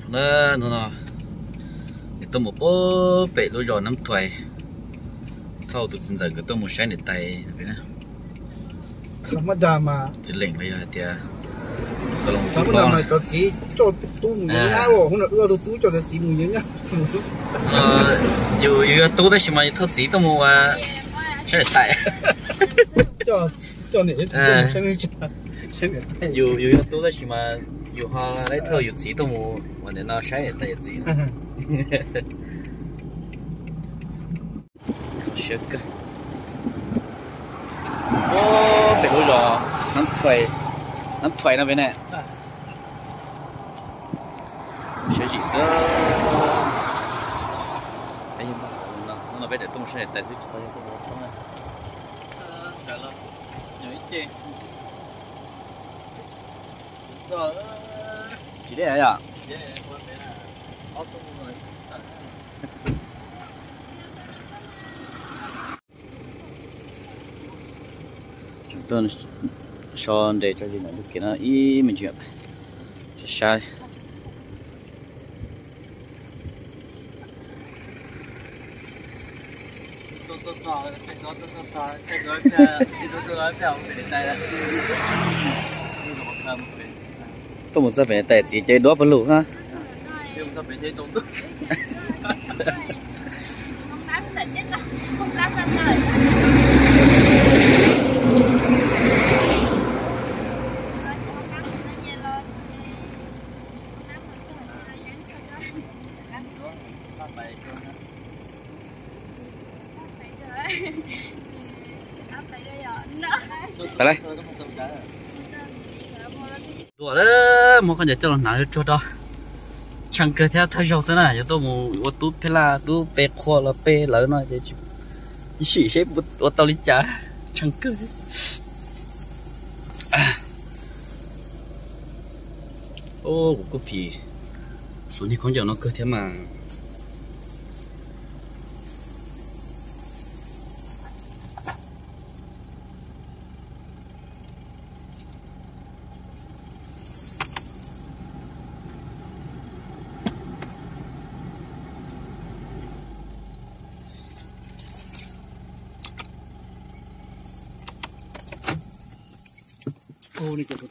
Na, hnub no es tuaj mus pem lub zos Nab Thuais, thauj tus txiv ntxawm nkawd tuaj mus saib niam tais pem na. Txiv Lees los yog hais tias cov txiv coj tus tub mus nyob nyab, tus tub coj cov txiv mus nyob nyab. Yus, yus yog tub tab sis mas yus thauj txiv tuaj mus ua saib niam tais. Yus, yus yog tub tab sis mas yus ho laib thauj yus txiv tuaj mus ua nim no saib niam tais yawm txiv. Siab kawg. Pem lub zos Nab Thuais, Nab Thuais no pem ne. Siab zim xwb. Hnub no peb daim tuaj mus saib niam tais xwb tsis tau yog tuaj mus ua tshoob na. Tsis deb yom. Tseem tuaj so nres tso zis ntawm ntug kev no ib me ntsis, sab sab. Tuaj mus txog pem niam tais txiv ces duab pawg lug na. Dua lawm, muab koj cov coj los hnav tsuag rau. Tsheej kawg thiab thawj zaug xwb na, yuav tuaj mus ua tub peb laj tub pe qhua los pe lawv no ces sim seb ua tau li cas. Tsheej kawg. Kuv kuj phim xuv niag khaub ncaws no kawg thiab mas.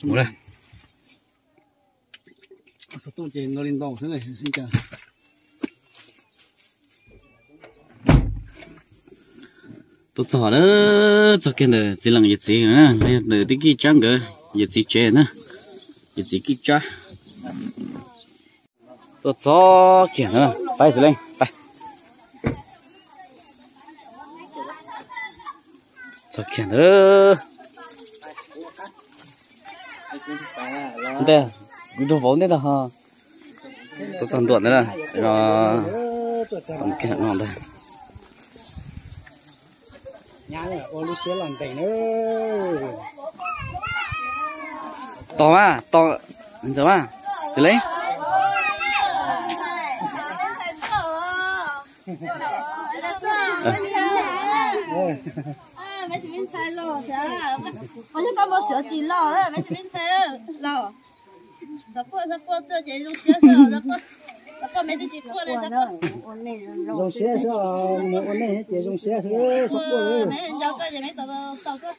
Mus na. Xov tooj ces nto li nto xwb. Tuaj txog na, txog kiag ntawm txiv lees yawm txiv na, ntawm tij Kij Tsab nkawd yawm txiv tsev na, yawm txiv Kij Tsab. Tuaj txog kiag na, pab txiv leej pab. Txog kiag ntawd. Ntej, kuv rau vauv ntej tag ho. Tuaj txog ntua ntawd no, kiag no ntag. Tos mas, tos, ntxawm mas, txiv leej. Meb txiv me ntxhais los, yog koj muaj siab tsis los, meb txiv me ntxhais los. Xov puaj, xov puaj tuaj ces zoo siab xwb, xov puaj me twb tsis puaj li. Zoo siab xwb, mus ua neej ces zoo siab xwb, xov puaj. Nco koj ces meb tau tau koj.